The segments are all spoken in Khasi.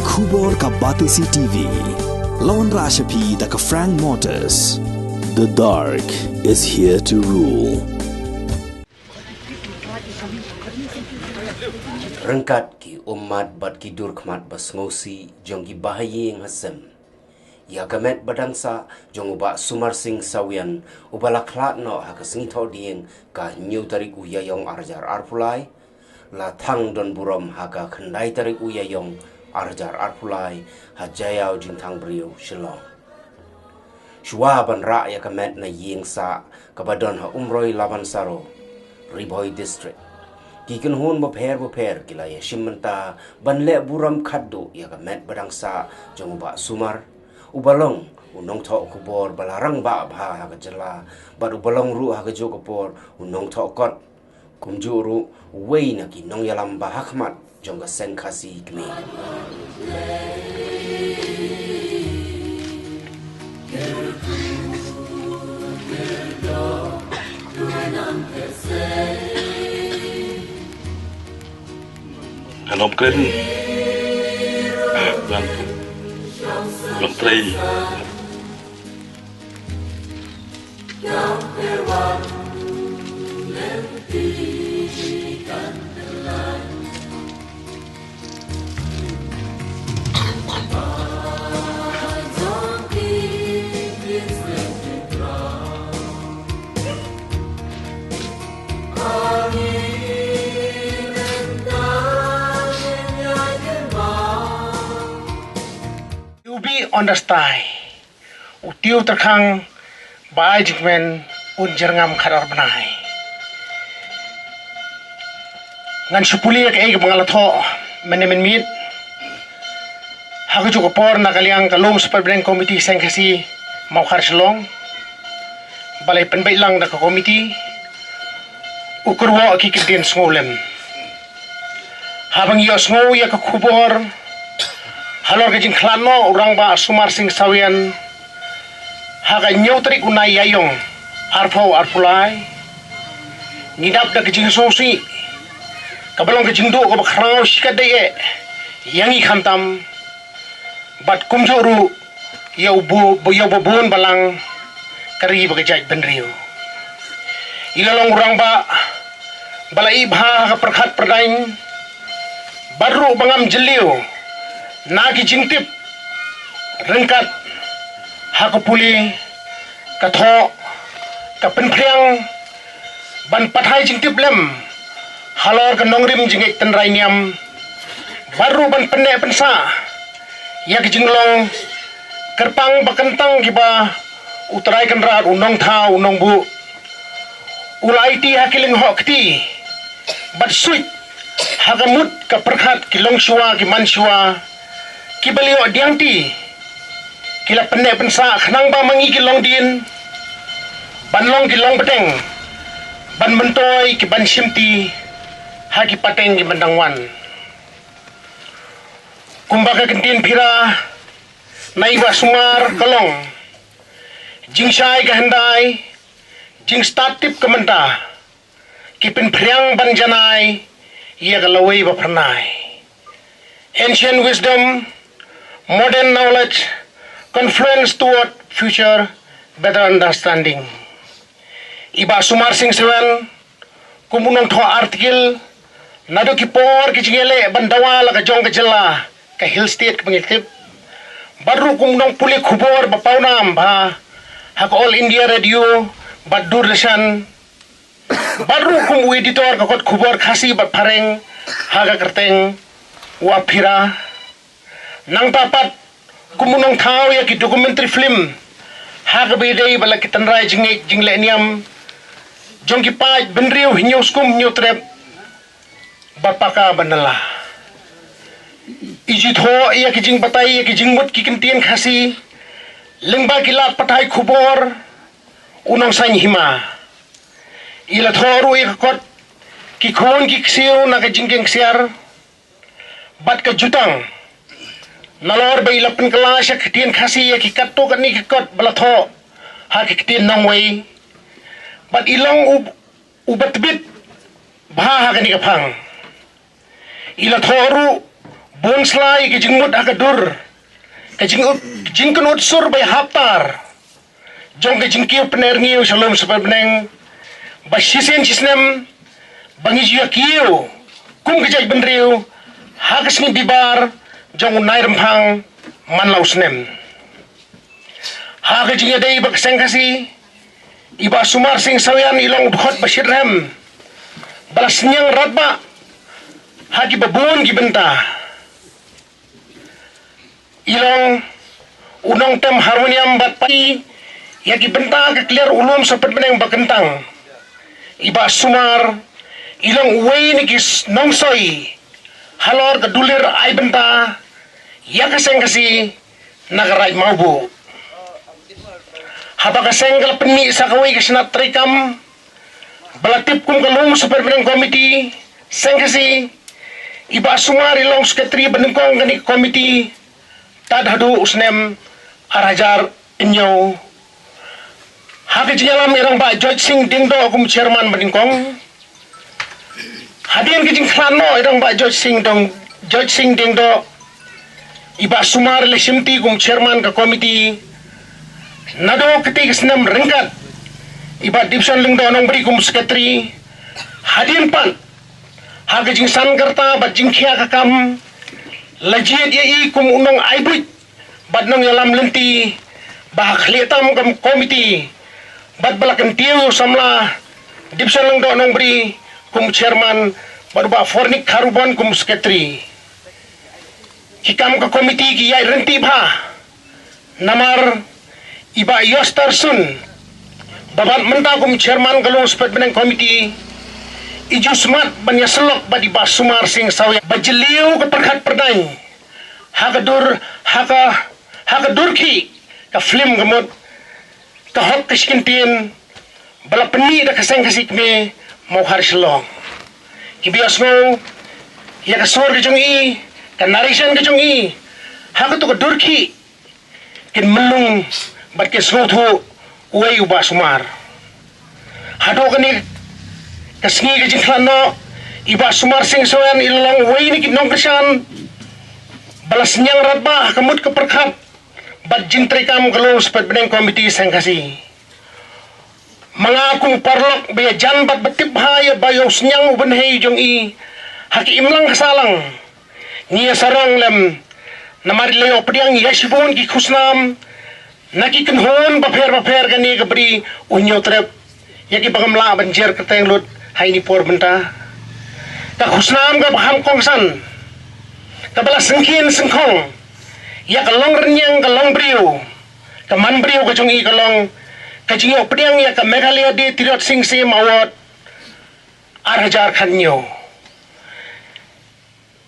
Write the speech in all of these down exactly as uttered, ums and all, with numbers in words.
Khubor ka Batesi T V. Lawan Rashapi da ka Frank Motors. The dark is here to rule. Ryngkat ki ummat bad ki dur khmat ba sngewsih jong ki bahaïing hasem, ïa ka met ba dang sah jong u Bah Sumar Singh Sawian, uba la khlad noh ha ka sngi Thohdieng ka hynñiew tarik u Ïaïong arhajar arphew lai, la thang don burom ha ka khyndai tarik u Ïaïong arhajar arphew lai ha Jaiaw Jingthang Briew, Shillong. Shuwa ban rah ïa ka met na ïing sah kaba don ha Umroi Labansaro, Ri Bhoi District, ki kynhun bapher bapher ki la ïashim bynta ban leh burom khatduh ïa ka met ba dang sah jong u Bah Sumar, uba long u nongthoh khubor ba la rangbah bha ha ka jylla, bad uba long ruh ha kajuh ka por u nongthoh kot, kumjuh ruh uwei na ki nongïalam ba hakhmat jong ka seng Khasi kmie. Anom kren. Bang. Bang trei. You be on the sty. U tiew tyrkhang ba ai jingkmen un jyrngam khadar bnai. Ngan shu pule ïa kaei kaba nga la thoh mynne mynmiet. Ha kajuh ka por na ka liang ka Lum Spat Bneng Committee Seng Khasi Mawkhar Shillong, ba la pynbeit lang da ka committee, u kyrwoh ki kyntien sngewlem. Haba ngi ïohsngew ïa ka khubor halor ka jingkhlad noh u Rangbah Sumar Singh Sawian ha ka hynñiew tarik u Ïaïong arphew arphew lai, ngi dap da ka jingsngewsih kaba long ka jingduh kaba khraw shikatdei eh ïa ngi khamtam, bad kumjuh ruh ïa u bu, ïa u babun balang ka ri bad ka jaitbynriew. I la long u rangbah ba la ïeh bha ha ka pyrkhat pyrdaiñ bad ruh ba ngam jylliew na ki jingtip ryngkat ha ka pule, ka thoh, ka pynphriang ban pathai jingtip lem halor ka nongrim jingngeit tynrai niam, bad ruh ban pynneh pynsah ïa ka jinglong kyrpang ba kyntang kiba U Trai Kynrad, U Nongthaw, U Nongbuh, u la aiti ha ki lyngngoh kti bad suit ha ka mut ka pyrkhat ki longshuwa ki manshuwa kiba la ïoh diangti, ki la pynneh pynsah khnang ba ma ngi ki longdien ban long ki longbteng ban myntoi ki ban shimti ha ki pateng ki ban dang wan. Kumba ka kyntien phira na i Bah Sumar ka long: jingshai ka hyndai, jingstad tip ka mynta, ki pynphriang ban janai ïa ka lawei ba phyrnai. Ancient wisdom, modern knowledge, confluence toward future, better understanding. I Bah Sumar Singh Sawian, kum u nongthoh article naduh ki por ki jingïaleh ban dawa la ka jong ka jylla, ka Hill State kaba ngi tip, bad ruh kum u nongpule khubor ba pawnam bha ha ka All India Radio bad Doordarshan, bad ruh kum u editor ka kot khubor Khasi bad Phareng ha ka kyrteng Wa Phira. Nangta pat kum u nongthaw ïa ki documentary film ha kaba ïadei bad la ki tynrai jingngeit jingleh niam jong ki paid bynriew Hynñiewskum Hynñiewtrep bad Paka bad Nala. I ju thoh ïa ki jingbatai ïa ki jingmut ki kyntien Khasi lyngba ki lad pathai khubor U Nongsaiñ Hima. I la thoh ruh ïa ka kot Ki Khun ki Ksiew na ka Jingkieng Ksiar bad Ka Jutang, nalor ba i la pynkylla sha ka ktien Khasi ïa ki katto katne ki kot ba la thoh ha ka ktien nongwei, bad i long u, uba tbit bha ha kane ka phang. I la thoh ruh Bun sla ïa ka jingmut ha ka dur ka jingkynut sur ba ïahaptar jong ka jingkiew pynrngiew sha lum sha bneng ba shisien shisnem ba ngi ju ïa kiew kum ka jaitbynriew ha ka sngi Bibar jong u Nairymphang man la u snem. Ha ka jingïadei bad ka seng Khasi, i Bah Sumar Singh Sawian i long u dkhot ba shitrhem ba la synñiang radbah ha kiba bun ki bynta. I long u nongtem harmonium bad pati ïa ki bynta ka kliar u lum sha bneng ba kyntang. I Bah Sumar i long uwei na ki nongsoi halor ka dulir ai bynta ïa ka seng Khasi na ka Raid Mawbuh. Haba ka seng ka la pynmih sa kawei ka shnat treikam ba la tip kum ka lum sha bneng committee seng Khasi, i Bah Sumar i long secretary ba nyngkong kane ka committee tad haduh u snem ar hajar hynñiew. Ha ka jingïalam i Rangbah George Singh Diengdoh kum chairman ba nyngkong. Hadien ka jingkhlad noh i Rangbah George Singh Dong George Singh Diengdoh, i Bah Sumar i la shimti kum chairman ka committee. Naduh kata ka snem ryngkat i Bah Dipson Lyngdoh Nongbri kum secretary. Hadien pat ha ka jingsan karta bad jingkhia ka kam la jied ïa i kum u nongai buit bad nongïalam lynti ba ha khlieh tam ka committee bad ba la kyntiew ïa u samla Dipson Lyngdoh Nongbri kum chairman bad u Bah Fornik Kharubon kum secretary. Ki kam ka committee ki ïaid ryntih bha namar i Bah Yostar Sun ba bad mynta kum chairman ka lum sha bneng committee i ju smat ban ïasyllok bad i Bah Sumar Singh Sawian ba jylliew ka pyrkhat pyrdaiñ ha ka dur ha ka ha ka dur khih ka film ka mut Ka Hok Ka Shi Kyntien ba la pynmih da ka seng Khasi Kmie Mawkhar Shillong. Kiba ïohsngew ïa ka sur ka jong i, ka narration ka jong i ha kato ka dur khih kin mynlung bad kin sngewthuh uei u Bah Sumar. Haduh kane ka sngi ka jingkhlad noh, i Bah Sumar Singh Sawian i la long uwei na ki nongkyrshan ba la synñiang radbah ha ka mut ka pyrkhat bad jingtreikam ka lum sha bneng committee seng Khasi. Ma nga kum u paralok ba ïajan bad ba tip bha ïa ba ïa u synñiang u bynhei jong i ha ka imlang ka sahlang, ngi ïa sarong lem namar i la ïoh pdiang ïa shibun ki khusnam na ki kynhun bapher bapher kane ka bri u Hynñiewtrep ïa kiba ngam lah ban jer kyrteng lut ha ine i por mynta. Ka khusnam kaba kham kongsan kaba la syngkien syngkhong ïa ka long rynïeng ka long briew, ka man briew ka jong i ka long ka jingïoh pdiang ïa ka Meghalaya Day Tirot Sing Siem Award ar hajar khathynñiew.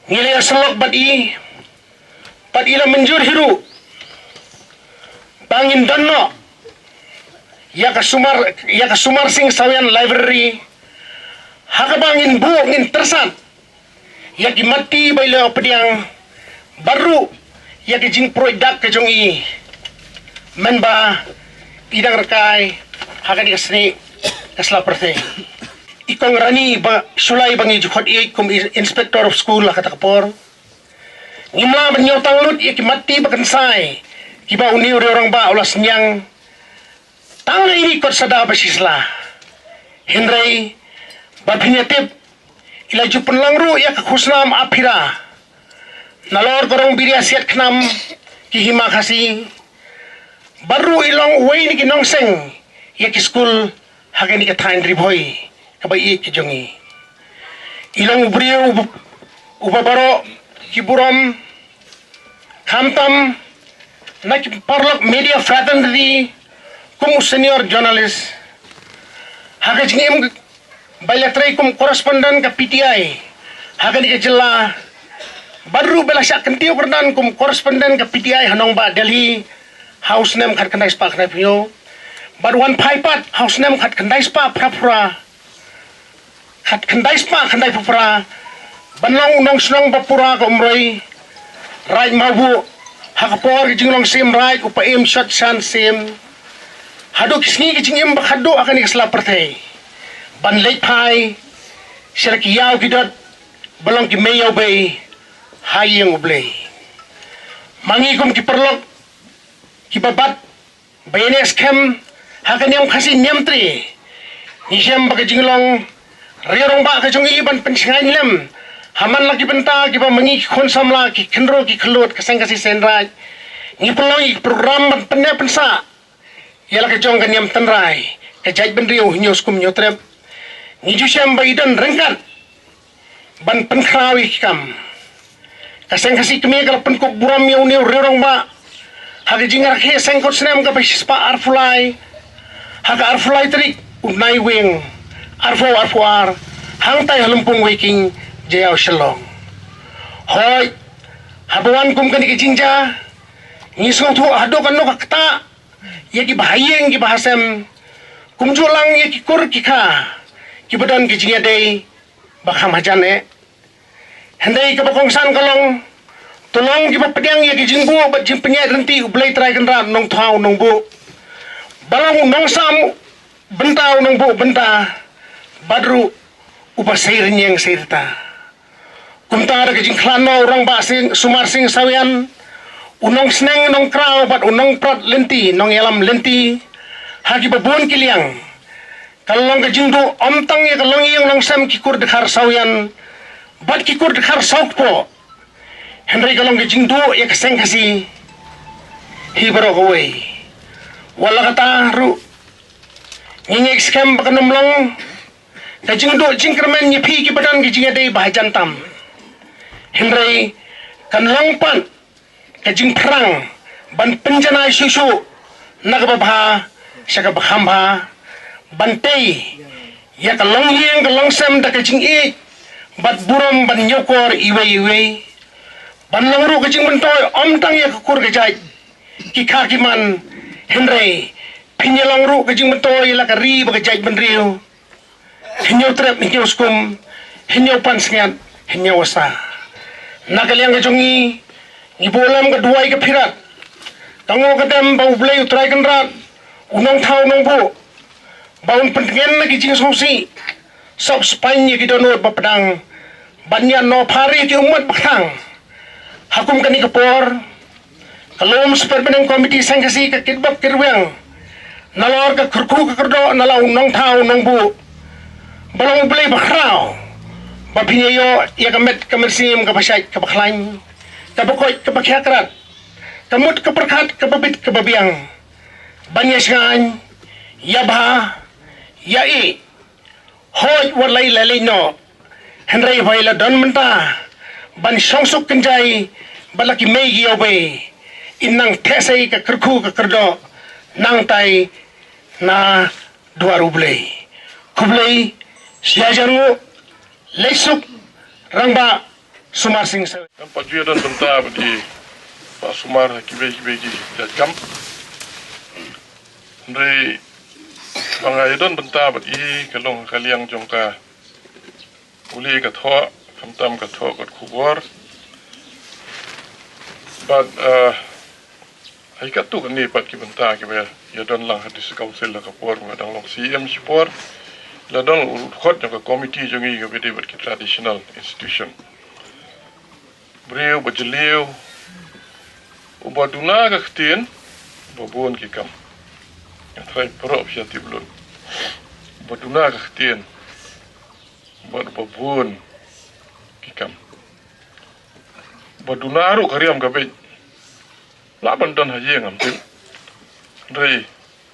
Ngi la ïasyllok bad i bad i la mynjur hi ruh ba ngin don noh ïa ka Sumar ïa ka Sumar Singh Sawian Library ha kaba ngin buh ngin tyrsad ïa ki matti ba i la pdiang bad ruh ïa ki jingpruid dak ka jong i. Mynba i dang rkai ha kane ka snieh ka sla pyrthei, i Kong Rani ba shu lai ba ngi ju khot ïa i kum i inspector of school ha kata ka por. Ngim lah ban ñiew tang lut ïa ki matti ba kynsai kiba une u rangbah u la synñiang tang ha ine i kot Sadar Bashisla. Hynrei ba phin ïa tip i la ju pynlong ruh ïa ka khusnam aphira nalor ka rong biria siat khnam ki hima Khasi. Bad ruh i long uwei na ki nongseng ïa ki skul ha kane ka thaiñ Ri Bhoi kaba ïeit ka jong i. I long u briew uba baroh ki burom khamtam na ki paralok media fraternity kum u senior journalist ha ka jingim ba i la trei kum correspondent ka P T I ha kane ka jylla. Bad ruh ba la shah kyntiew kyrdan kum correspondent ka P T I ha nongbah Delhi ha u snem khatkhyndai spah khyndaiphew. Bad wan phai pat ha u snem khatkhyndai spah phraphew phra khatkhyndai spah khyndaiphew phra ban long u nongshnong ba pura ka Umroi, Raid Mawbuh ha ka por ka jinglong Siem Raid u Paiem Shot Shan Siem. Haduh ki sngi ka jingim ba khatduh ha kane ka sla pyrthei ban leit phai sha ki ïew ki dot ba long ki mei ïew bei ha ïing U Blei. Ma ngi kum ki paralok kiba bat ba ïeng skhem ha ka niam Khasi niam Tre, ngi shem ba ka jinglong riew rangbah ka jong i ban pynshngaiñ lem ha man la ki bynta kiba ma ngi ki khun samla, ki khynroo ki khyllood ka Seng Khasi Seng Raij ngi pynlong ïa ki program ban pynneh pynsah ïa la ka jong ka niam tynrai, ka jaitbynriew Hynñiewskum Hynñiewtrep. Ngi ju shem ba i don ryngkat ban pynkhraw ïa ki kam. Ka Seng Khasi Kmie ka la pynkup burom ïa une u riew rangbah ha ka jingrakhe seng kot snem kaba shispah arphew lai ha ka arphew lai tarik u Naiwieng arphew arphew ar hangtai ha Lympung Weiking, Jaïaw, Shillong. Hooid, haba wan kum kane ka jingjia, ngi sngewthuh haduh katno ka ktah ïa kiba ha ïing kiba ha sem, kumjuh lang ïa ki kur ki kha kiba don ki jingïadei ba kham hajan eh. Hynrei kaba kongsan ka long, to long kiba pdiang ïa ki jingbuh bad jingpynïaid lynti U Blei Trai Kynrad, Nongthaw Nongbuh, ba long u nongsam bynta, u nongbuh bynta, bad ruh uba sei rynïeng sei rta. Kumta da ka jingkhlad noh u Rangbah Sing, Sumar Sing Sawian, u nongsneng nongkraw bad u nongprat lynti, nongïalam lynti ha kiba bun ki liang, ka long ka jingduh ym tang ïa ka longïing longsem ki kur dkhar Sawian bad ki kur dkhar Sawkpoh, hynrei ka long ka jingduh ïa ka Seng Khasi hi baroh kawei. Wat la katta ruh, ngi ngeit skhem ba kan ym long ka jingduh jingkyrmen ïa phi kiba don ki jingïadei ba hajan tam, hynrei kan long pat ka jingpyrshang ban pynjanai shuh shuh na kaba bha sha kaba kham bha, ban tei ïa ka longïing ka longsem da ka jingïeit bad burom ban ñiewkor iwei ïa iwei, ban long ruh ka jingmyntoi ym tang ïa ka kur ka jait, ki kha ki man, hynrei phin ïa long ruh ka jingmyntoi ïa la ka ri bad ka jaitbynriew. Hynñiew trep, hynñiew skum, hynñiew pansngiat, hynñiew wasa. Na ka liang ka jong ngi, ngi buh lem ka duwai ka phirat, ka nguh ka dem ba U Blei U Trai Kynrad, U Nongthaw Nongbuh, ba un pyntngen na ki jingsngewsih, sop spaiñ ïa ki dohnud ba pdang, ban ïa noh pari ki ummat ba khlaiñ. Ha kum kane ka por, ka lum sper bneng komiti Seng Khasi ka kitbok kitrwiang nalor ka kyrkhu ka kyrdoh na la U Nongthaw Nongbuh, ba long U Blei ba khraw, ba phin ïa ïoh ïa ka met ka mynsiem kaba shait kaba khlaiñ, kaba koit kaba khiah krat, ka mut ka pyrkhat, kaba bit kaba biang, ban ïa shngaiñ, ïa bha, ïa ïeit. Hooid, wat la i la leit noh, hynrei ba i la don mynta ban shongsuk kynjai bad la ki mei ki ïawbei, in nang theh sei ka kyrkhu ka kyrdoh nangtai na dwar U Blei. Khublei, sha jan nguh, leit suk, Rangbah Sumar Sing Sawian. Ngam pat ju ïadon bynta bad i Bah Sumar ha kiwei kiwei ki jait kam. Hynrei ba nga ïadon bynta bad i ka long ha ka liang jong ka pule ka thoh, khamtam ka thoh kat khubor. Bad, ah, ha katto katne pat ki bynta kiba ïadon lang ha District Council ha ka por ba nga dang long C E M shipor, la dang u dkhot jong ka komiti jong ngi kaba ïadei bad ki traditional institution. Briew ba jylliew, uba duna ka ktien, uba bun ki kam. Nga tharai baroh phi ïa tip lut. Uba duna ka ktien, bad uba bun ki kam. Uba duna ruh ka riam ka beit. Lah ban don ha ïing, ngam tip. Hynrei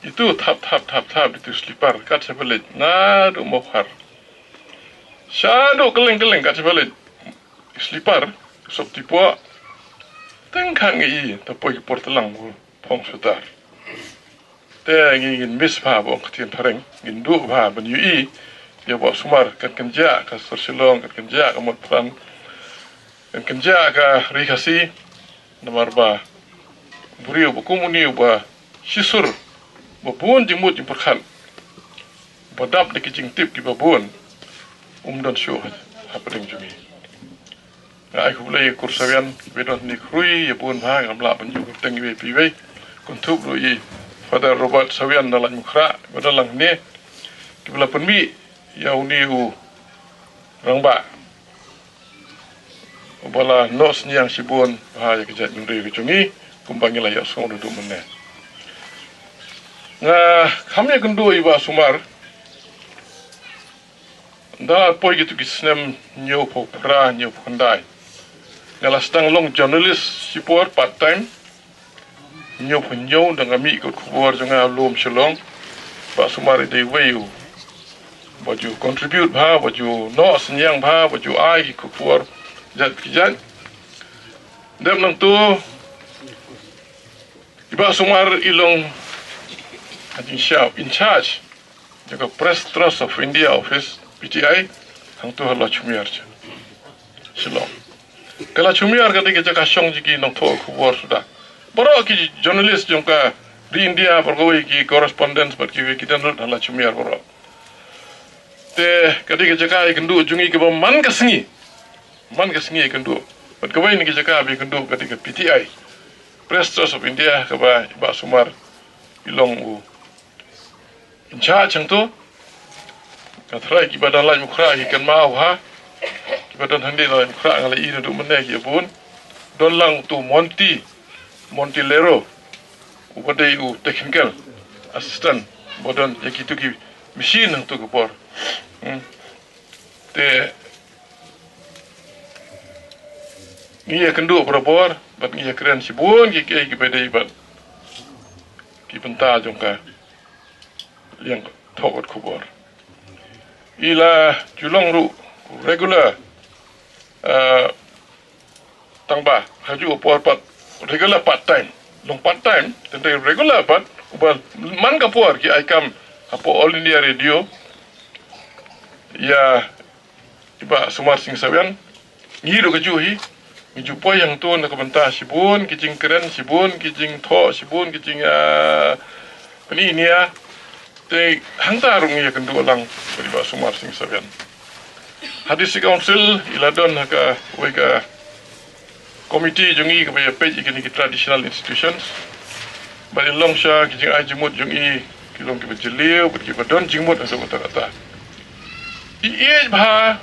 itu thap thap thap thap itu slipar kat sha village naduh Mawkhar. Shaduh kylleng kylleng kat sha village. Slipar, sop tipoh. Teng kha ngi i, ta poi ki por tlang, phong sutar. Te ngi ngin miss bha ba ong ktien phareng, ngin duh bha ban ïohi ïa Bah Sumar, kan kynjah ka sor Shillong, kan kynjah ka Motphran, kan kynjah ka Ri Khasi, namar ba briew ba kum une uba shisur, ba bun jingmut jingpyrkhat, ba dap da ki jingtip kiba bun, um don shuh hapdeng jong ngi. Nga ai khublei ïa kur Sawian, ba don hangne khrui, ïa bun bha, ngam lah ban ïoh kyrteng iwei pa iwei. Kynthup ruh ïa Father Robert Sawian na Laitumkhrah, ba don lang hangne. Kiba la pynmih ïa une u rangbah uba la noh synñiang shibun bha ïa ka jaitbynriew ka jong ngi, kumba ngi la ïohsngew naduh mynne. Nga kham ïakynduh ïa i Bah Sumar, ynda la poi kito ki snem hynñiewphew phra, hynñiewphew khyndai, nga la sdang long journalist shipor part time. Hynñiewphew hynñiew, ynda nga mih kot khubor jong nga ha lum Shillong, Bah Sumar i dei uwei uba ju contribute bha, ba ju noh synñiang bha, ba ju ai ki khubor jait ki jait. Dep nangto, i Bah Sumar i long, ha jingshisha, in charge jong ka Press Trust of India Office, P T I, hangto ha Lachmiar, Shillong. Ka Lachmiar ka dei ka jaka shong jong ki nongthoh khubor suda. Baroh ki journalist jong ka ri India, baroh kawei ki correspondents bad kiwei ki don lut ha Lachmiar baroh. Te ka dei ka jaka ïakynduh jong ngi kaba man ka sngi. Man ka sngi ïakynduh. Bad kawei na ki jaka ba ïakynduh ka dei ka P T I, Press Trust of India, kaba i Bah Sumar i long u in charge hangto. Nga tharai kiba don lait mukhrah ki kynmaw bha. Kiba don hangne lait mukhrah, nga la ïohi naduh mynne ki bun. Don lang uto Monty, Monty Lero, uba dei u technical assistant, uba don ïa kito ki machine hangto ka por. Hmm. Te ngi ïakynduh barabor bad ngi ïakren shibun ki, ki, kiba dei bad ki bynta jong ka liang thoh kot khubor. I la ju long ruh regular, eh, tang ba ha ju por pat regular part time. Long part time, tang dei regular pat, uba man ka por ki ai kam hapoh All India Radio ïa i Bah Sumar Sing Sawian. Ngi ruh kajuh hi, ngi ju poi hangto na ka bynta shibun ki jingkren, shibun ki jingthoh, shibun ki jing, ah, pyni nia. Te hangta ruh ngi ïakynduh lang bad i Bah Sumar Sing Sawian. Ha District Council i la don ha kawei ka committee jong ngi kaba ïa peit ïa kine ki traditional institutions. Bad i long sha ki jingai jingmut jong i ki long kiba jylliew bad kiba don jingmut haduh katta katta. I ïeit bha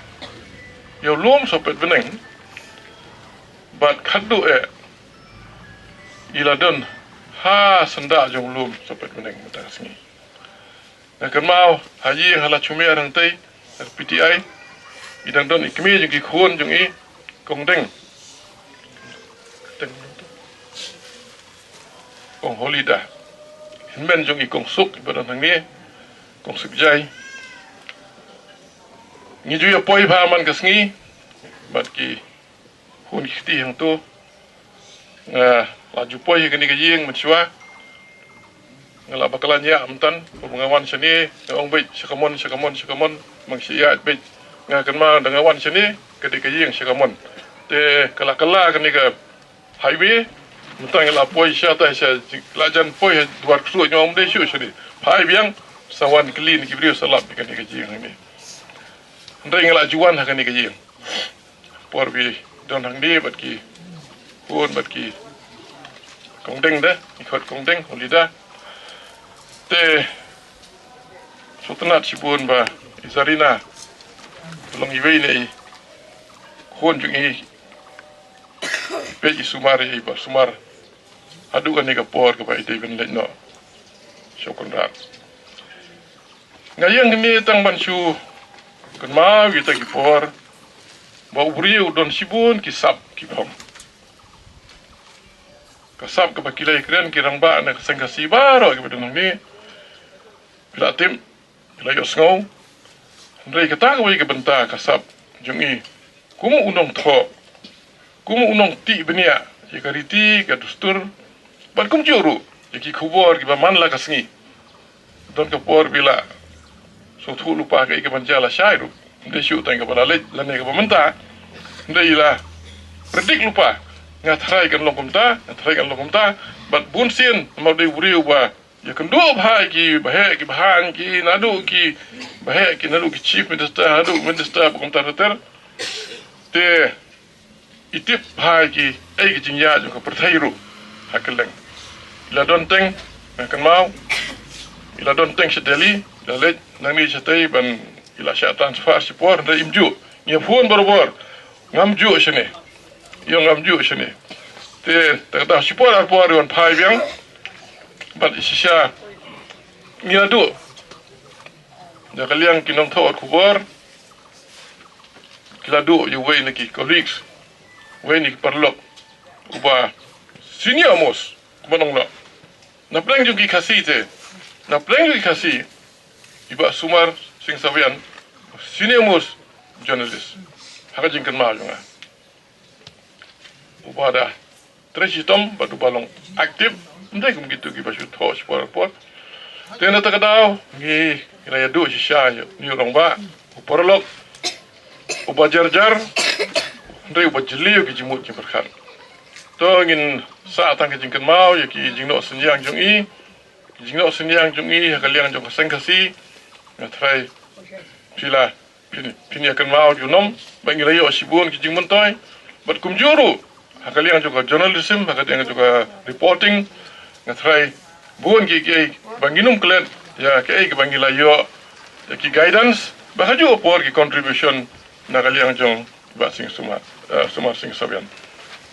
ïa u lum sohpet bneng bad khadduh eh i la don ha syndah jong u lum sohpet bneng mynta ka sngi. Nga kynmaw ha ïing ha Lachmiar hangtei, ha P T I, i dang don i kmie jong ki khun jong i, Kong Deng, Kong Holida, hynmen jong i Kong Suk iba don hangne, Kong Suk Jai. Ngi ju ïa poi bha man ka sngi bad ki khun ki kti hangto. Nga la ju poi ha kane ka ïing mynshuwa. Nga la bakla ñiah myntan, kumba nga wan shane, nga ong beit sha kamon, sha kamon, sha kamon, mang sha ïaid beit. Nga kynmaw da nga wan shane, ka dei ka ïing sha kamon. Te ka la kylla kane ka highway, mynta nga la poi sha tai sha, la jan poi ha Dwar Ksuid, nga ong ym dei shuh shane. Phai biang, sa wan kylli na ki briew sa lap ïa kane ka ïing hangne. Hynrei nga la ju wan ha kane ka ïing. Por ba i don hangne bad ki khun bad ki Kong Deng de, i khot Kong Deng, Holida. Te sngewtynnat shibun ba i Zarina ka long iwei na i khun jong i, i peit i Sumar, i Bah Sumar. Haduh kane ka por kaba i dei ban leit noh sha u Conrad. Nga ïeng hangne tang ban shu kynmaw ïa kita ki por ba u briew u don shibun ki sap ki phong. Ka sap kaba ki la ïakren ki rangbah na ka seng Khasi baroh kiba don hangne, phi la tip, phi la ïohsngew. Hynrei kata kawei ka bynta ka sap jong i, kum u nongthoh, kum u nongtih bniah ïa ka riti ka dustur, bad kumjuh ruh ïa ki khubor kiba man la ka sngi. Don ka por ba i la sngewthuh lypa kaei kaban jia lashai ruh, ym dei shuh tang kaba la leit lane kaba mynta. Hynrei i la predict lypa, nga tharai kan long kumta, nga tharai kan long kumta. Bad bun sien namar u dei u briew uba ïakynduh bha ïa ki baheh ki bahaiñ, ki naduh ki baheh ki, naduh ki chief minister haduh minister ba kumta ter ter. Te i tip bha ïa kiei ki jingïaid jong ka pyrthei ruh ha kylleng. I la don teng, nga kynmaw, i la don teng sha Delhi, i la leit nangne shatei ban, i la shah transfer shipor, hynrei im juh. Ngi ïa phone barabor, ngam juh shane. Ïong ngam ju shane. Te, ta kata shipor arpor wan phai biang. Bad shisha. Ngi la duh. Da ka liang ki nongthoh khubor. Ki la duh ïa uwei na ki colleagues. Uwei na ki paralok. Uba senior most. Kumba nong la. Na pleng jong ki Khasi te. Na pleng jong ki Khasi. I Bah Sumar Singh Sawian. Senior most journalist. Ha ka jingkynmaw jong nga. Uba da trei shitom bad uba long active. Ym dei kum kitu kiba shu thoh shipor por. Te na ta ka daw ngi ngi la ïa duh shisha ïa u rangbah, u paralok, uba jar jar, hynrei uba jylliew ki jingmut jingpyrkhat. To ngin sah tang ka jingkynmaw ïa ki jingnoh synñiang jong i, ki jingnoh synñiang jong i ha ka liang jong ka seng Khasi. Nga tharai phi la Phin, phin ïa kynmaw junom, bad ngi la ïoh shibun ki jingmyntoi. Bad kumjuh ruh, ha ka liang jong ka journalism, ha ka liang jong ka reporting, nga tharai bun ki, ki, ba ngi nym klet, ïa, ki, ki, ba ngi la ïoh, ïa, ki guidance, ba ha juh por ki contribution, na ka liang jong Bah Sing Sumar, eh, Sumar Sing Sawian.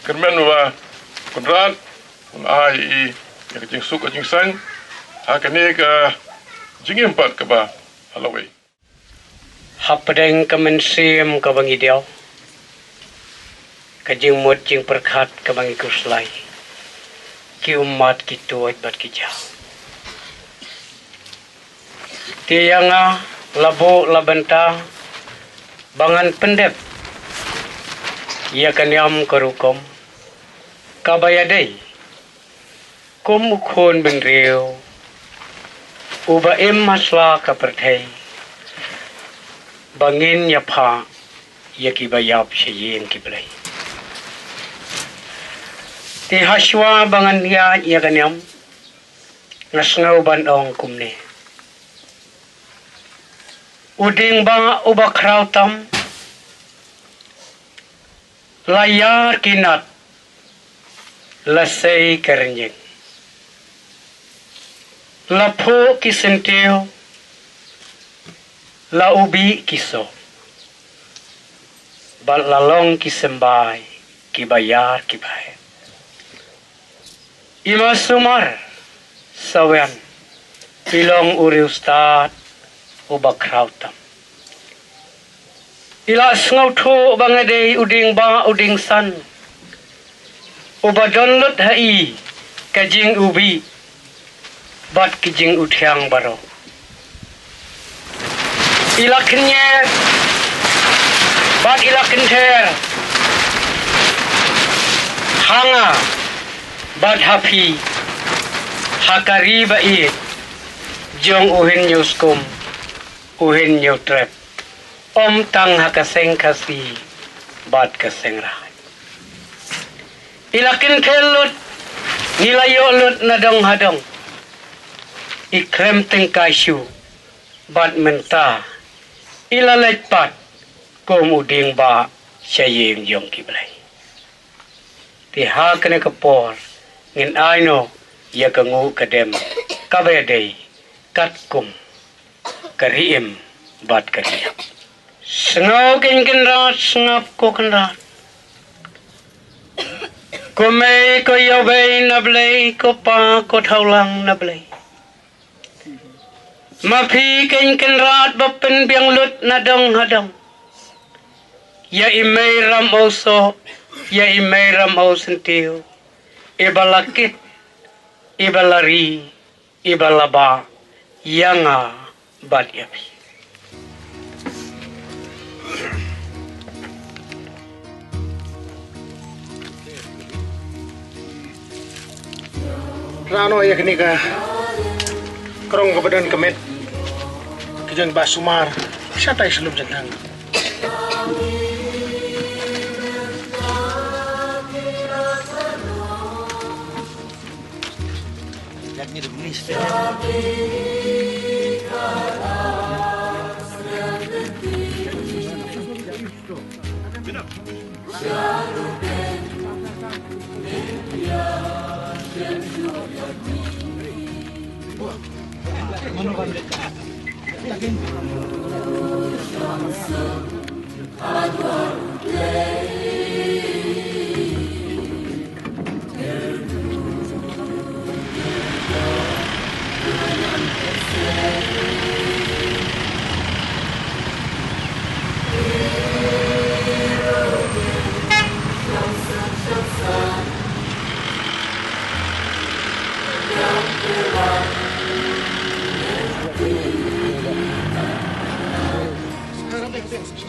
Kyrmen ba, Kynrad, un ai i, ïa, ka jingsuk, ka jingsaiñ, ha kane ka jingim pat kaba, ha lawei. Hapdeng ka mynsiem kaba ngi diaw, ka jingmut jingpyrkhat kaba ngi khuslai, ki ummat ki tuid bad ki jaw. Te ïa nga la buh la bynta ba ngan pyndep ïa ka niam ka rukom kaba ïadei kum u khun bynriew uba im ha sla ka pyrthei, ba ngin ïa phah ïa kiba ïap sha ïing ki blei. Te hashwa ba ngan ïaid ïa ka niam, nga sngew ban ong kumne. U dieng ba uba khraw tam, la ïar ki nat, la sei ka rynïeng. La phuh ki syntiew, la ubi ki soh. Bad la long ki symbai, kiba ïar kiba heh. I Ma Sumar Sawian, i long u riewstad uba khraw tam. I la sngewthuh ba nga dei u dieng ba u dieng san, uba don lut ha i ka jingubi bad ki jinguthiang baroh. I la kynñieh bad i la kynther ha nga bad ha phi, ha ka ri ba ïeit jong u Hynñiewskum, u Hynñiewtrep, ym tang ha ka seng Khasi bad ka seng Raij. I la kynther lut, ngi la ïoh lut na dong ha dong. I khlem tyngkai shuh, bad mynta i la leit pat kum u dieng ba sha ïing jong ki blei. Te ha kane ka por ngin ai noh ïa ka nguh ka dem kaba ïadei katkum ka ri im bad ka ri ïap. Sngew kein Kynrad, sngap ko Kynrad. Ko mei ko ïawbei na Blei, ko pa ko thawlang na Blei. Ma phi kein Kynrad ba pynbiang lut na dong ha dong. Ïa i mei Ramoso, ïa i mei Ramo Syntiew. Iba la kit, iba la ri, iba la bah ïa nga bad ïa phi. Rano ïa kane ka krong kaba don ka met ka jong Bah Sumar shatai shlum jingthang.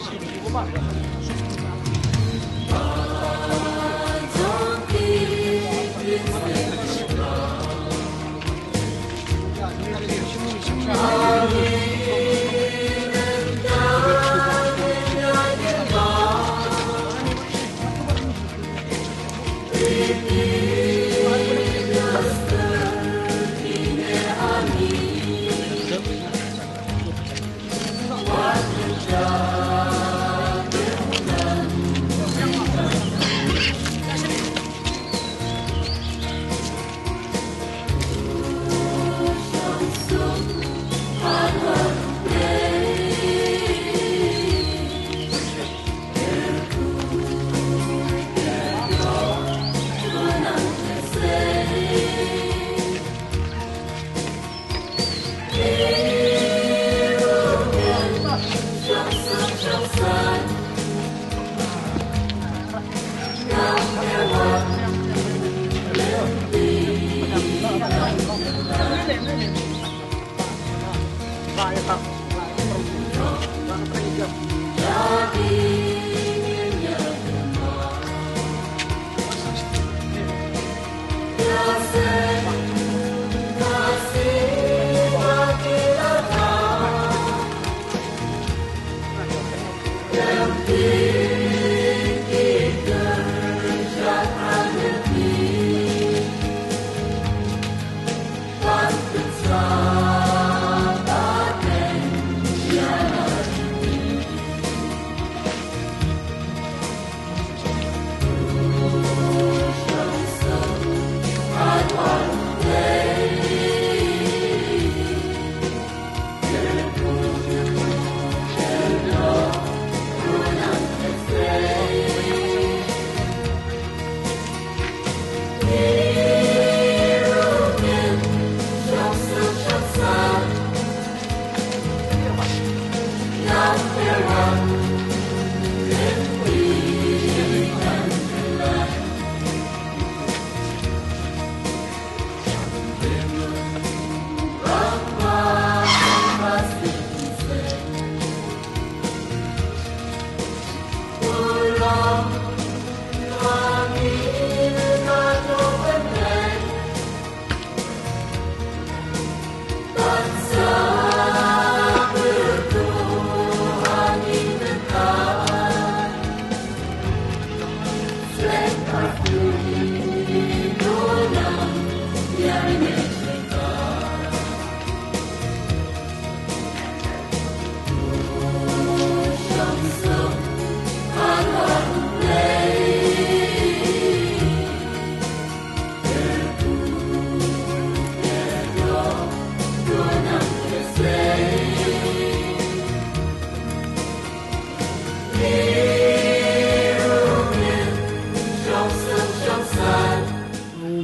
U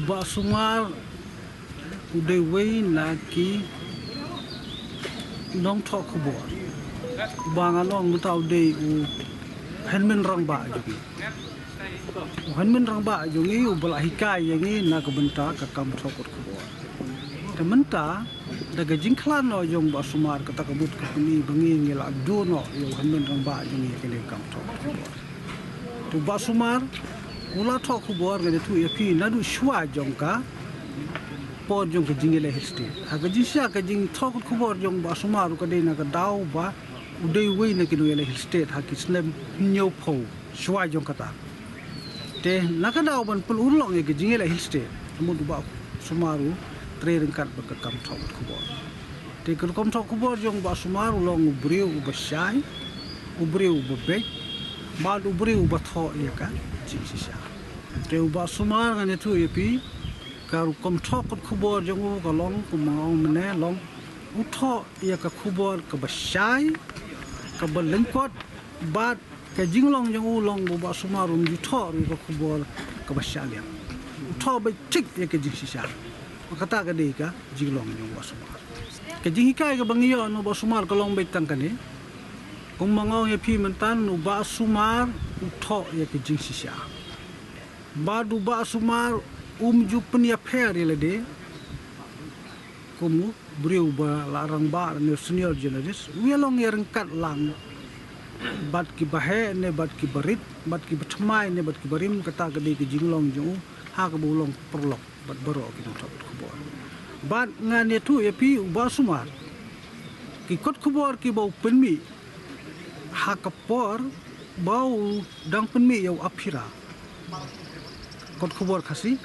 Bah Sumar u dei uwei na ki nongthoh khubor. Uba nga ong mynta u dei u hynmen rangbah jong ngi. U hynmen rangbah jong ngi uba la hikai ïa ngi na ka bynta ka kam thoh kot khubor. Te mynta da ka jingkhlad noh jong Bah Sumar, kata ka mut ka pyni ba ngi ngi la duh noh ïa u hynmen rangbah jong ngi ha kane ka kam thoh kot khubor. Te u Bah Sumar u la thoh khubor, ngan ïathuh ïa phi, naduh shuwa jong ka por jong ka jingïaleh Hill State. Ha ka jingshisha ka jingthoh kot khubor jong u Bah Sumar u ka dei na ka daw ba u dei uwei na ki nongïaleh Hill State ha ki snem hynñiewphew shuwa jong kata. Te na ka daw ban pynurlong ïa ka jingïaleh Hill State, ka mut u Bah Sumar u trei ryngkat bad ka kam thoh kot khubor. Te ka rukom thoh khubor jong u Bah Sumar u long u briew uba shai, u briew uba beit, bad u briew uba thoh ïa ka jingshisha. Te u Bah Sumar ngan ïathuh ïa phi, ka rukom thoh kot khubor jong u ka long kumba nga ong mynne, long u thoh ïa ka khubor kaba shai, kaba lyngkot, bad ka jinglong jong u long ba u Bah Sumar um ju thoh ruh ïa ka khubor kaba shah liang. U thoh beit thik ïa ka jingshisha. Kata ka dei ka jinglong jong u Bah Sumar. Ka jinghikai kaba ngi ïoh na u Bah Sumar ka long beit tang kane. Kumba nga ong ïa phi mynta, u Bah Sumar u thoh ïa ka jingshisha. Bad u Bah Sumar um ju pynïapher ïa lade kum u briew ba la rangbah ne senior journalist, u ïalong ïa ryngkat lang bad kiba heh ne bad kiba rit, bad kiba thymmai ne bad kiba rim, kata ka dei ka jinglong jong u ha kaba u long paralok bad baroh ki nongthoh kot khubor. Bad ngan ïathuh ïa phi, u Bah Sumar, ki kot khubor kiba u pynmih ha ka por ba u dang pynmih ïa u Aphira, kot khubor Khasi,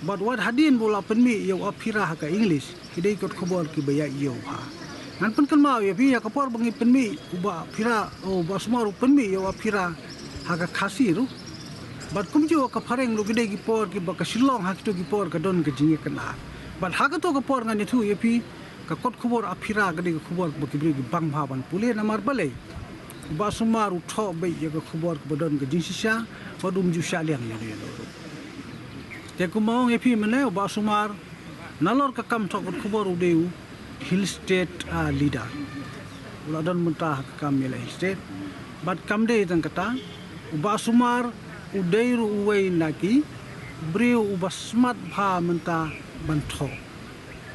bad wat hadien ba u la pynmih ïa u Aphira ha ka English, ki dei kot khubor kiba ïaid ïew bha. Ngan pynkynmaw ïa phi, ïa ka por ba ngi pynmih u Bah Aphira, u Bah Sumar u pynmih ïa u Aphira ha ka Khasi ruh, bad kumjuh ha ka phareng ruh, ki dei ki por kiba ka Shillong ha kito ki por ka don ka jingïakynad. Bad ha kato ka por ngan ïathuh ïa phi, ka kot khubor Aphira ka dei ka khubor kaba ki briew ki bang bha ban pule, namar balei? U Bah Sumar u thoh beit ïa ka khubor kaba don ka jingshisha, bad um ju shah liang ïa lade ruh. Te kumba ong ïa phi mynne, u Bah Sumar, nalor ka kam thoh kot khubor u dei u Hill State, ah, leader. U la don mynta ha ka kam ïa la Hill State. Bad kam dei tang kata, u Bah Sumar u dei ruh uwei na ki briew uba smat bha mynta ban thoh.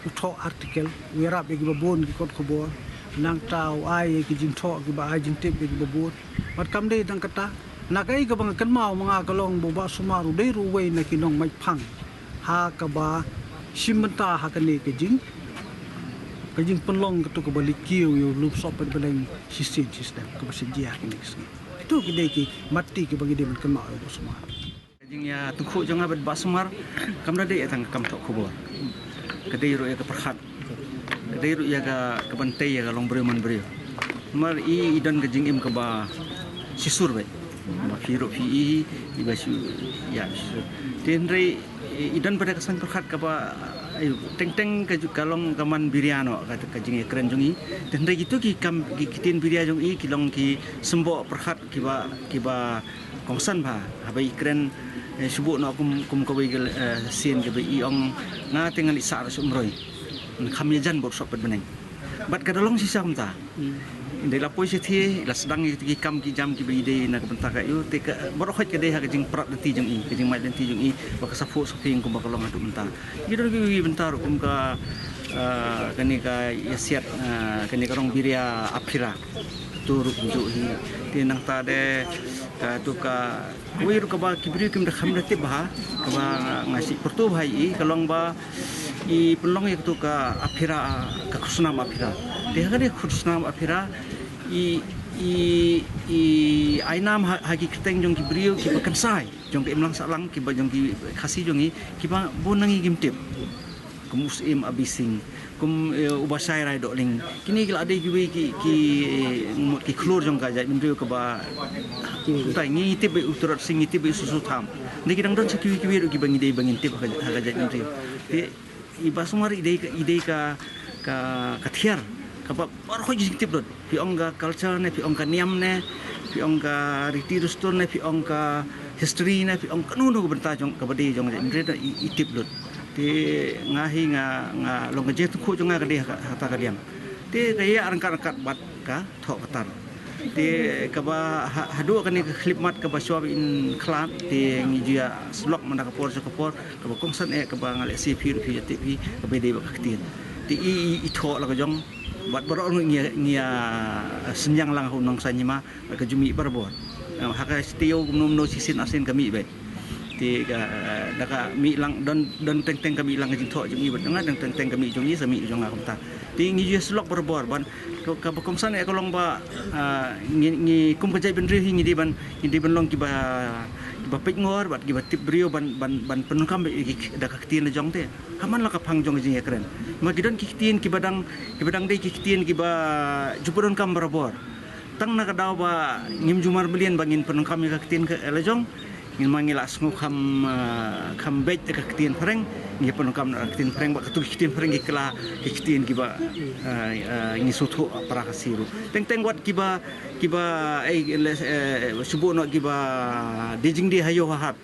U thoh article, u ïarap ïa kiba bun ki kot khubor, nangta u ai ïa ki jingthoh kiba ai jingtip ïa kiba bun. Bad kam dei tang kata, na kaei kaba nga kynmaw ma nga ka long ba u Bah Sumar u dei ruh uwei na ki nongmait phang ha kaba shim bynta ha kane ka jing, ka jingpynlong kato kaba leit kiew ïa u lum sohpet bneng shisien shisnem, kaba sa jia ha kine ki sngi. Kito ki dei ki matti kiba ngi dei ban kynmaw ïa u Bah Sumar. Ka jingïatyngkhuh jong nga bad Bah Sumar kam da dei tang ka kam thoh khubor. Ka dei ruh ïa ka pyrkhat. Ka dei ruh ïa ka, ka ban tei ïa ka long briew man briew. Namar i, i don ka jingim kaba shisur beit. Ba phi ruh phi i, i ba shu, ïa, shisur. Te hynrei i, i don pat ka saiñ pyrkhat kaba, ai, teng teng ka ju-, ka long ka man biria noh ka, ka jingïakren jong i. Te hynrei kito ki kam, ki ktien biria jong i ki long ki symboh pyrkhat kiba, kiba kongsan bha, haba i kren, eh, shu buh noh kum, kum kawei ka, eh, sien kaba i ong, nga te ngan leit sah da sumroi. Ngan kham ïajan bad u sohpet bneng. Bad ka da long shisha kumta. Hmm. Dei la poi shatei, la sdang ïa ki kam ki jam kiba i dei na ka bynta ka ïew, te ka, baroh khoit ka dei ha ka jingpyrkhat lynti jong i, ka jingmait lynti jong i, ba ka sa phuh sa phieng kumba ka long haduh mynta. Ki don kiwei bynta ruh kum ka, eh, kane ka ïasiat, eh, kane ka rong biria Aphira. Kato ruh kumjuh hi. Te nangta de, eh, kato ka, kawei ruh kaba ki briew kim da kham da tip bha, kaba nga shu pyrto bha ïa i, ka long ba i pynlong ïa kato ka Aphira, ka khusnam Aphira. Te ha kane ka khusnam Aphira i, i, i ai nam ha, ha ki kyrteng jong ki briew kiba kynsai jong ka imlang sahlang, kiba jong ki Khasi jong i, kiba bun na ngi kim tip. Kum u Syiem Abising, kum, eh, u Bashai Raidohling. Kine ki la dei kiwei ki, ki, eh, mut ki khlur jong ka jaitbynriew kaba, kumta ngi tip beit u Tirot Sing, ngi tip beit u Susu Tham. Hynrei ki dang don sa kiwei kiwei ruh kiba ngi dei ba ngin tip ha ka, ha ka jaitbynriew. Te i Bah Sumar i dei ka, i dei ka, ka, ka thiar kaba baroh khoit jingtip lut. Phi ong ka culture ne, phi ong ka niam ne, phi ong ka riti dustur ne, phi ong ka history ne, phi ong kano kano ka bynta jong, kaba dei jong ka jaitbynriew i, i tip lut. Te nga hi nga, nga long ka jingtyngkhuh jong nga ka dei ha, ha kata ka liang. Te ka ïa ryngkat ryngkat bad ka thoh ka tar. Te kaba ha, haduh kane ka khyllipmat kaba shuwa ba in khlad, te ngi ju ïa syllok mynta ka por sha ka por, kaba kongsan eh kaba nga leh sha phi ruh phi ïa tip hi, kaba dei bad ka ktien. Te i, i, i thoh la ka jong, bad baroh ngi, ngi ïa synñiang lang ha u nongsaiñ hima, bad ka ju mih barabor. Ha ka shatei kumno kumno shisien arsien ka mih beit. Te ka, da ka mih lang, don, don teng teng ka mih lang ka jingthoh jong i bad jong nga, don teng teng ka mih jong i sa mih jong nga kumta. Te ngi ju ïa syllok barabor ban, ka, kaba kongsan eh ka long ba, ah, ngi, ngi kum ka jaitbynriew hi ngi dei ban, ngi dei ban long kiba, kiba peit ngor bad kiba tip briew ban, ban, ban pyndonkam beit ïa ki da ka ktien la jong te. Ha man la ka phang jong ka jingïakren. Ma ki don ki ktien kiba dang, kiba dang dei ki ktien kiba ju pyndonkam barabor. Tang na ka daw ba ngim ju marmyllian ba ngin pyndonkam ïa ka ktien ka la jong, ngin ma ngi la sngew kham, ah, kham beit ïa ka ktien phareng, ngi pyndonkam na ka ktien phareng, bad kato ki ktien phareng ki kylla ki ktien kiba, ah, ah, ngi sngewthuh para Khasi ruh. Teng teng wat kiba, kiba, eh, le, eh, shu buh noh kiba die jingdie ha ïew ha hat.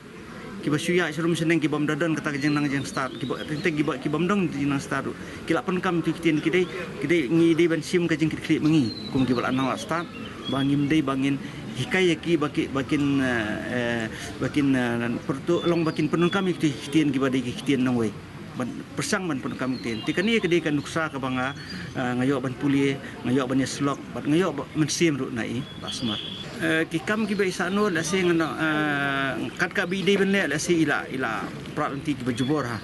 Kiba shu ïaid sharum shaneng kibym da don kata ka jingnang jingstad, kiba teng teng kiba, kibym don jingnang stad ruh. Ki la pyndonkam ïa ki ktien ki dei, ki dei, ngi dei ban shim ka jingkitkhlieh ma ngi kum kiba la nang la stad, ba ngim dei ba ngin hikai ïa ki ba ki, ba kin, eh, eh, ba kin, eh, pyrto long ba kin pyndonkam ïa ki ktien kiba dei ki ktien nongwei. ban pyrshang ban pyndonkam ktien. Te kane ka dei ka nuksa kaba nga, ah, nga ïoh ban pule, nga ïoh ban ïasyllok, bad nga ïoh ba-, mynsiem ruh na i Bah Sumar. Eh, ki kam kiba i sahnud, lehse nga, eh, kat kaba i dei ban leh, lehse i la, i la prat lynti kiba jubor ha.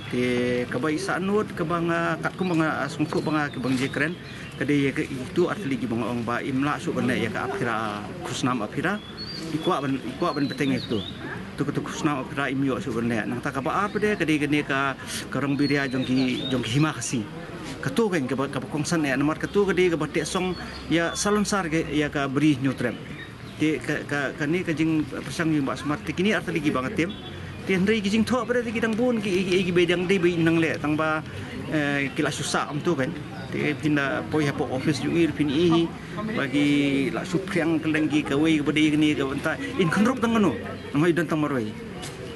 Te kaba i sahnud, kaba nga, katkum ba nga, ah, sngewthuh ba nga, kiba nga jia kren, ka dei ïa ka, itu artylli kiba nga ong ba im lah shuh ban leh ïa ka aphira, khusnam aphira. I kwah ban, i kwah ban bteng ïa katu. Tu katu khusnam aphira im ïoh shuh ban leh. Nangta kaba ar pat de ka dei kane ka, ka rong biria jong ki, jong ki hima Khasi. Katu kan kaba, kaba kongsan eh namar katu ka dei kaba teh song ïa salonsar ka, ïa ka bri Hynñiewtrep. Te ka, ka, kane ka jingpyrshang jong Bah Sumar te kine artylli kiba nga tip. Te hynrei ki jingthoh pat de ki dang bun ki, ki, ki, kiba dang dei ba i nang leh tang ba, eh, ki la shu sah kumtu kan. Te phin da poi hapoh office jong i phin i hi. Ba ki la shu phriang kylleng ki kawei kaba dei kane ka bynta. In kynrup tang kano. Nang hoi don tang marwei.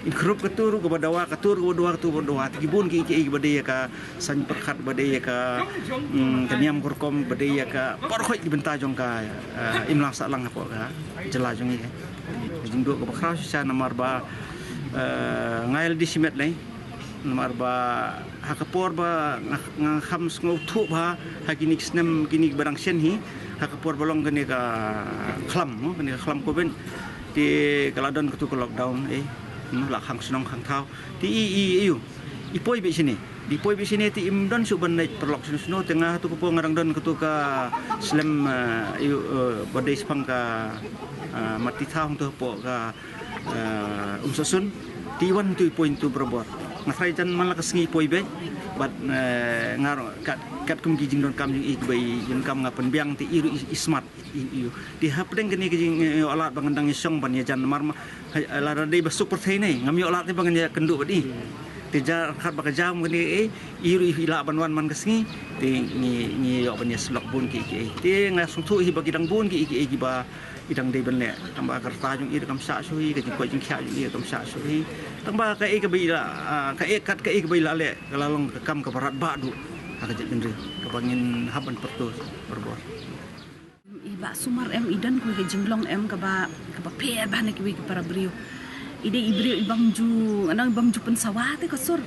In kynrup katu ruh kaba dawa, katu ruh kaba dawa, katu kaba dawa. Te ki bun ki, ki, kiba dei ïa ka saiñ pyrkhat, ba dei ïa ka, mm, ka niam ka rukom, ba dei ïa ka baroh ki bynta jong ka, eh, imlang sahlang hapoh ka jylla jong i. Ka jingduh kaba khraw shisha namar ba, eh, nga ïa lade shimet lei. Namar ba ha ka por ba nga, nga kham sngewthuh bha ha kine ki snem kine kiba dang shen hi, ha ka por ba long kane ka khlam, mo, kane ka khlam covid. Te ka la don katu ka lockdown, eh, mo, la khang shnong khang thaw. Te i, i, i, i poi beit shane. I poi beit shane te im don shuh ban leit paralok shano shano te nga ha tu ka por nga dang don katu ka slem, eh, i, eh, ba dei shaphang ka, eh, mat ti thaw hangtu hapoh ka, eh, Umsohsun. Te i wan tu i poi tu barabor. Nga tharai jan man la ka sngi i poi beit. Bad, eh, nga ruh kat, katkum ki jingdonkam jong i kiba i jingdonkam nga pynbiang te i ruh i, i smat. I, i, te hapdeng kane ka jing, eh, ïoh lad ba ngan dang ïashong ban ïajan namar ma, ha, lada dei ba suk pyrthei ne, ngam ïoh lad te ba ngan ïakynduh bad i. Te jar khat ba ka jam kane, eh, i ruh i lah ban wan man ka sngi, te ngi, ngi ïoh ban ïasyllok bun ki, ki, eh. Te nga sngewthuh hi ba ki dang bun ki, ki, eh, kiba i dang dei ban leh. Tang ba ka rta jong i ruh kam shah shuh hi, ka jingkoit jingkhiah jong i ruh kam shah shuh hi. Tang ba kaei kaba i la, ah, kaei kat kaei kaba i la leh, ka la long ka kam kaba radbah duh ha ka jaitbynriew, kaba ngin hap ban pyrto barabor. I Bah Sumar em, i don kawei ka jinglong em kaba, kaba pher bha na kiwei ki para briew. I dei i briew i bym ju, nga ong i bym ju pynsawa te ka sur.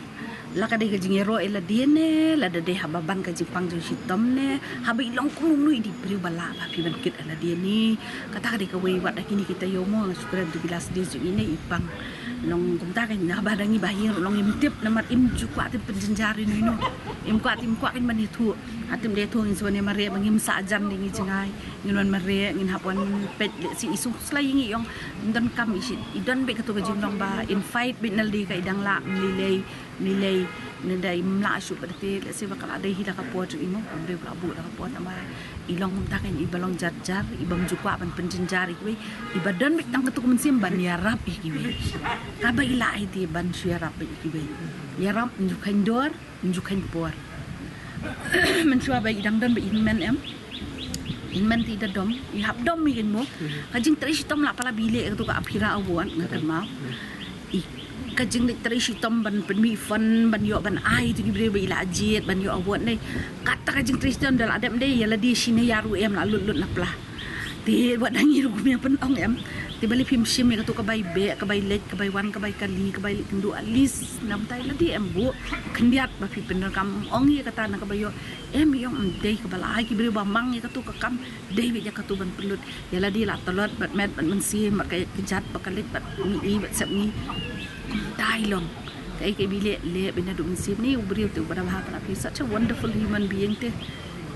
La ka dei ka jingïaroh ïa lade ne, lada dei haba ban ka jingpang jingshitom ne, haba i long kumno i dei i briew ba lah bha phi ban kit ïa lade ne. Kata ka dei kawei wat da kine ki taïew mo, nga shu kren tu ki last days jong i ne i pang. Long kumta kan haba da ngi ba ïeng ruh long im tip namar im ju kwah te pynjynjar ïano ïano. Im kwah te im kwah kan ban ïathuh. Hatim dei ïathuh ngin sa wan ïa mareh ba ngim sah jan de ngi jngai. Ngin wan mareh, ngin hap wan peit lehse i sngewsih ïa ngi i ong. Ym donkam i shit, i don beit katu ka jinglong ba in fight beit na lade ka i dang lah, ym lei lei, ym lei lei, ne da im lah shuh pat te, lehse ba ka la dei hi la ka por jong i mo, ym dei ba la buh la ka por namar i long kumta kan i ba long jar jar, i bym ju kwah ban pynjynjar ïa kiwei, i ba don beit tang katu ka mynsiem ban ïarap ïa kiwei. Kaba i lah hi te ban shu ïarap beit ïa kiwei. Ïarap ym ju kheiñ dor, ym ju kheiñ por. Mynshuwa ba i dang don ba i hynmen em. I hynmen te i da dom, i hap dom i kan mo. Ka jingtrei shitom lah pala ba i leh katu ka Aphira Award nga kynmaw. I ka jingtrei shitom ban pynmih fund ban ïoh ban ai tu ki briew ba i la jied ban ïoh award ne. Kata ka jingtrei shitom da la dep de ïa lade shine ïa ruh em la lut lut na pla. Te wat da ngi ruh kum ïa pynong em. Te balei phim shim ïa katu ka bai beh, ka bai leit, ka bai wan, ka bai kali, ka bai leit kynduh at least namar ïa lade em buh khyndiat ba phi pyndonkam ong ïa kata na ka bai ïoh. Em ïoh em dei kaba la ai ki briew ba mang ïa katu ka kam dei beit ïa katu ban pynlut. Ïa lade la tlot bad met bad mynsiem bad ka ïa kjat bad ka leit bad ngi bad sep ngi. Dei long. Kaei kaei ba i leh leh beit naduh mynsiem ne u briew te uba da bha ka la phi such a wonderful human being te.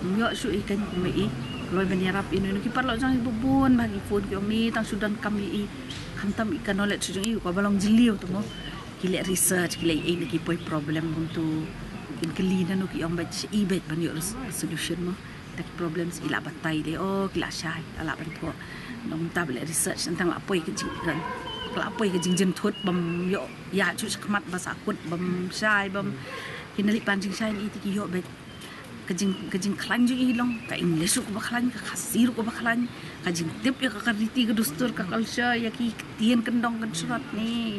Ym ïoh shuh i kan kum i. Kloi ban ïarap ïano ïano ki paralok jong i ba bun ba ki phone ki ong ne tang shu donkam ïa i. Khamtam i ka knowledge jong i kaba long jylliew te mo. Ki leh research ki leh ei na ki poi problem kumtu. Kin kylli nano ki ong beit i beit ban ïoh res-, solution mo. Te ki problems i la batai de o ki la shai la la ban thoh. Nang ta ba leh research nang tang la poi ka jing, la poi ka jingjynthut bym ïoh ïa shu shakhmat ba sa kut bym shai bym. Ki na leit pan jingshai ne i te ki ïoh beit. Ka jing, ka jingkhlaiñ jong i long ka English ruh kaba khlaiñ, ka Khasi ruh kaba khlaiñ, ka jingtip ïa ka, ka riti ka dustur ka culture ïa ki ktien kyndong kynshrot ne.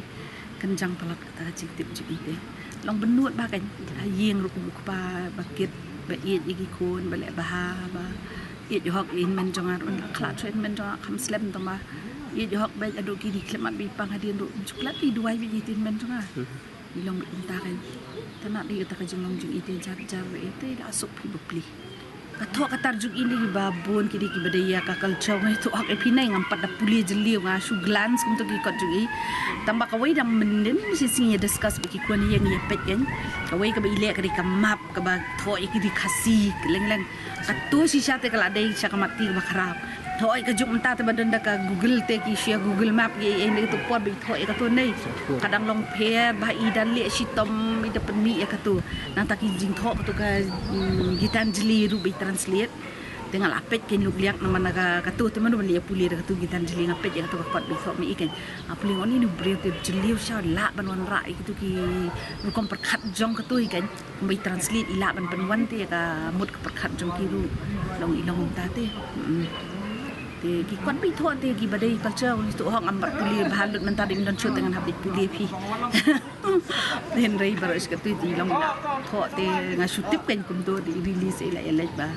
Kynjang palat kata ka jingtip jong i te. Long bynnud ba kan ïing ruh u kpa ba kit ba ïeit ïa ki khun ba leh bha ba ïeit hok ïa i hynmen jong nga ruh la khlad shuh ïa i hynmen jong nga kham slem tang ba Ïeit hok bad haduh ki dei khlem mat bad i pang hadien ruh, juklat i duwai bad i tin men jong nga. I long bad kumta kan. Te na dei kata ka jinglong jong i te jar jar bad i te da suk phi bapli. Ka thoh ka tar jong i ni ba bun ki dei kiba dei ïa ka culture, nga ïathuh hok ïa phi, nai ngam pat da pule jylliew, nga shu glance kumto ki kot jong i. Tang ba kawei dang mynnin shi sngi ïa discuss bad ki khun ïa ngi ïa peit kan. Kawei kaba i leh ka dei ka map kaba thoh ïa ki dei Khasi leng leng. Kato shisha te ka la dei sha ka mat ti kaba khraw. Thoh ïa ka juk mynta te ba don da ka Google te ki shu ïa Google Map ki ei ei, ne kato por ba i thoh ïa kato nei. Ka dang long pher ba i da leh shitom, i da pynmih ïa kato. Nangta ki jingthoh kato ka, mm, Gitanjali ruh ba i translate. Te nga la peit kein luk liak namar na ka, kato te mano ban leh ïa pule da kato Gitanjali, nga peit ïa kato ka kot ba i thoh ma i kein. Nga pule ngon ïa uni u briew te jylliew sha lah ban wanrah ïa kito ki rukom pyrkhat jong kato i kein. Kumba i translate i lah ban pynwan te ïa ka mut ka pyrkhat jong ki ruh long i long ta te. Mm. Te ki kot ba i thoh te kiba dei culture, ïathuh hok ngam pat pule bha lut, mynta dei don shu te ngan hap dei pule phi. Hynrei baroh shi kato te i long thoh te nga shu tip kein kumto, te i release i la ïa leit ba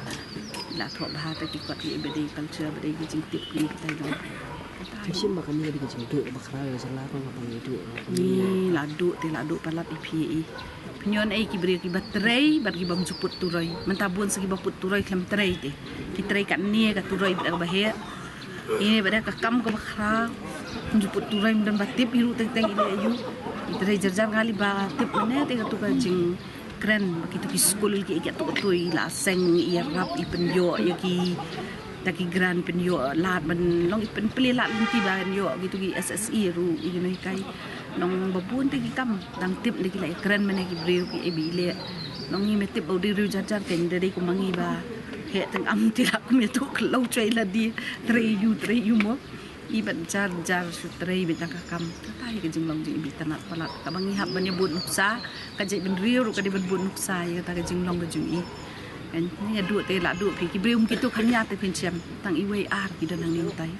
i la thoh bha te ki kot kiba dei culture, ba dei ki jingtip ki kata i long. Te shim ba kane ka dei ka jingduh ba khraw ïa la jylla, ko nga pang ïa duh. Ni la duh te la duh palat i phi i. Pynïoh ei ki briew kiba trei bad ki bym ju put turoi. Mynta bun sa kiba put turoi khlem trei te. Ki trei katne ka turoi bad kaba heh. Ine bad ka kam kaba khraw. Ju put turoi, ym don ba tip hi ruh teng teng i leh aïu. Ki trei jar jar, nga lei ba tip mane te kato ka jingkren ba kito ki skul ki ïa kato kato i la seng ïarap, i pynïoh ïa ki, ta ki grant, pynïoh lad ban long, i pynplie lad lynti ban ïoh kito ki S S E ruh i, kino hikai. Long ba bun te ki kam dang tip, da ki la ïakren mane ki briew ki ei ba i leh. Long ngi me tip ba u dei riew jar jar kein, da dei kum ma ngi ba heh teng am te la kum ïathuh khlaw choi la dei trei ïa u, trei ïa u mo. I bad jar jar shu trei bad tang ka kam. Kata hi ka jinglong jong i ba itynnad palat. Kaba ngi hap ban ïa bud nuksa, ka jaitbynriew ruh ka dei ban bud nuksa ïa kata ka jinglong ka jong i. Kan ngi ïaduh te la duh phi, ki briew kum kito kham ïa te phin shem. Tang iwei ar ki don hangne tai.